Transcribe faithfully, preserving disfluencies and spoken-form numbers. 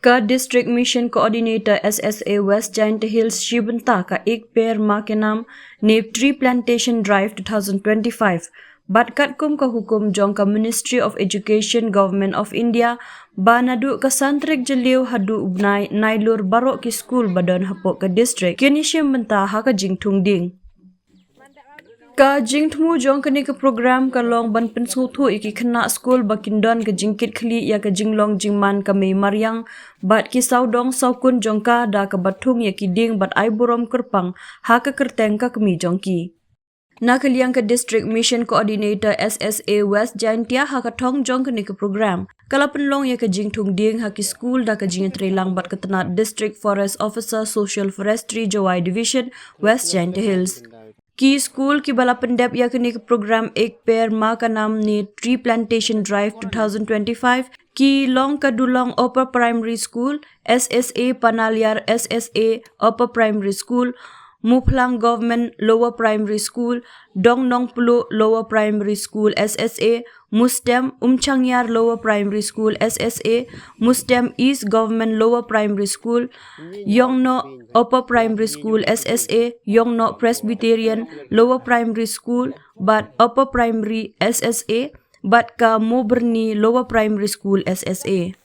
Ka District Mission Coordinator S S A West Jaintia Hills shi bynta ka Ek Ped Maa Ke Naam ne Tree Plantation Drive two thousand twenty-five. Bad katkum ka hukum jong ka Ministry of Education, Government of India, ba naduh ka san tarik Jylliew haduh u bnai Nailur baroh ki skul ba don hapoh ka district kin ïashim bynta ha ka jingthung dieng. Ka jingthmu jong kane ka program ka long ban pynsngewthuh ïa ki khynnah skul ba kin don ka jingkitkhlieh ïa ka jinglong jingman ka mei mariang bad ki sawdong sawkun jong ka da kaba thung ïa ki dieng bad ai burom kyrpang ha ka kyrteng ka kmie jong ki. Na ka liang ka District Mission Coordinator S S A West Jaintia ha ka thong jong kane ka program ka la pynlong ïa ka jingthung dieng ha ki skul da ka jingïatreilang bad ka tnat District Forest Officer, Social Forestry, Jowai Division, West Jaintia Hills. Ki skul kiba la pyndep ïa kane ka program Ek Ped Maa Ke Naam ne Tree Plantation Drive two thousand twenty-five ki long ka Dulong Upper Primary School, S S A Panaliar S S A Upper Primary School, Muphlang Government Lower Primary School, Dongnongpluh Lower Primary School S S A, Mustem Umchangnyar Lower Primary School S S A, Mustem East Government Lower Primary School, Yongnoh Upper Primary School S S A, Yongnoh Presbyterian Lower Primary School bad Upper Primary S S A, bad ka Mobyrni Lower Primary School S S A.